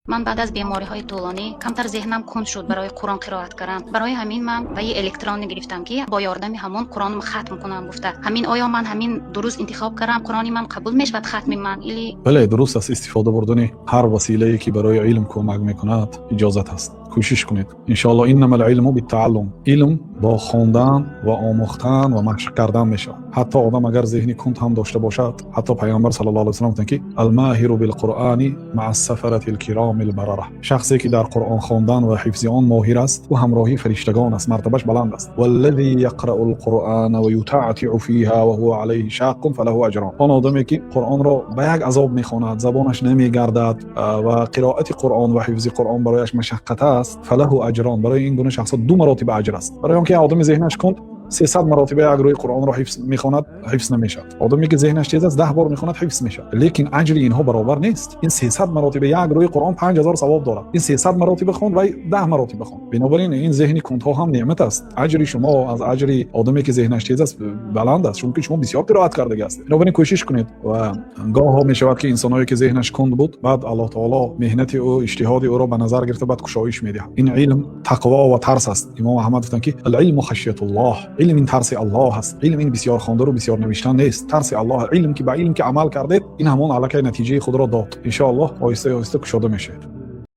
Ман баъд аз бемориҳои тӯлонӣ камтар зеҳнам кунд шуд барои Қуръон қироат кардан. Барои ҳамин ман ваи электронӣ гирифтам, ки бо ёрдами ҳамон Қуръонам хатм кунам гуфта. Ҳамин оё ман ҳамин дуруст интихоб кардам, Қуръони ман қабул мешавад, хатми ман или? Бале, дуруст аст. Истифода бурдани ҳар василае, ки барои илм кӯмак мекунад, иҷозат аст. Кӯшиш кунед, иншоалло. إنما العلم بالتعلم. Илм бо хондан ва омӯхтан ва машқ кардан мешавад. Ҳатто одам агар зеҳни кунд ҳам дошта бошад, ҳатто Пайғамбар صلى الله عليه وسلم гуфтанд, ки الماهر بالقرآن مع السفرة الكرام البررة. Шахсе ки дар Қуръон хондан ва ҳифзи он моҳир аст, ӯ ҳамроҳи фариштагон аст, мартабаш баланд аст. والذي يقرأ القرآن ويتعتع فيها وهو عليه شاق فله أجران. Он одаме ки Қуръонро ба як азоб мехонад, забонаш намегардад ва қироати Қуръон ва ҳифзи Қуръон барояш машаққат аст, فله أجران. Барои ин гуна шахсҳо ду маротиба аҷр аст. Барои он ки одами зеҳнаш кунд 300 маротиба як рӯи Қуръонро ҳифз мехонад, ҳифз намешавад. Одаме ки зеҳнаш тез аст, 10 бор мехонад, ҳифз мешавад. Лекин аҷри инҳо баробар нест. Ин 300 маротиба як рӯи Қуръон 5000 савоб дорад. Ин 300 маротиба хонд, вай 10 маротиба хонд. Бинобар ин, ин зеҳни кундҳо ҳам неъмат аст. Аҷри шумо аз аҷри одаме ки зеҳнаш тез аст, баланд аст, чунки шумо бисёр қироат кардаги ҳастед. Бинобар ин, кӯшиш кунед. Ва гоҳҳо мешавад, ки инсонҳое ки зеҳнаш кунд буд, баъд Аллоҳ таоло меҳнати ӯ, иҷтиҳоди ӯро ба назар гирифта, баъд кушоиш медиҳад. Ин илм тақво ва тарс аст. Имом Аҳмад гуфтанд, ки العلم خشية الله. Илм ин тарси Аллоҳ аст. Илм ин бисёр хондару бисёр навиштан нест, тарси Аллоҳ. Илм ки ба илм ки амал кардед, ин ҳамон аллакай натиҷаи худро дод. Иншоаллоҳ, оҳиста оҳиста кушода мешавед.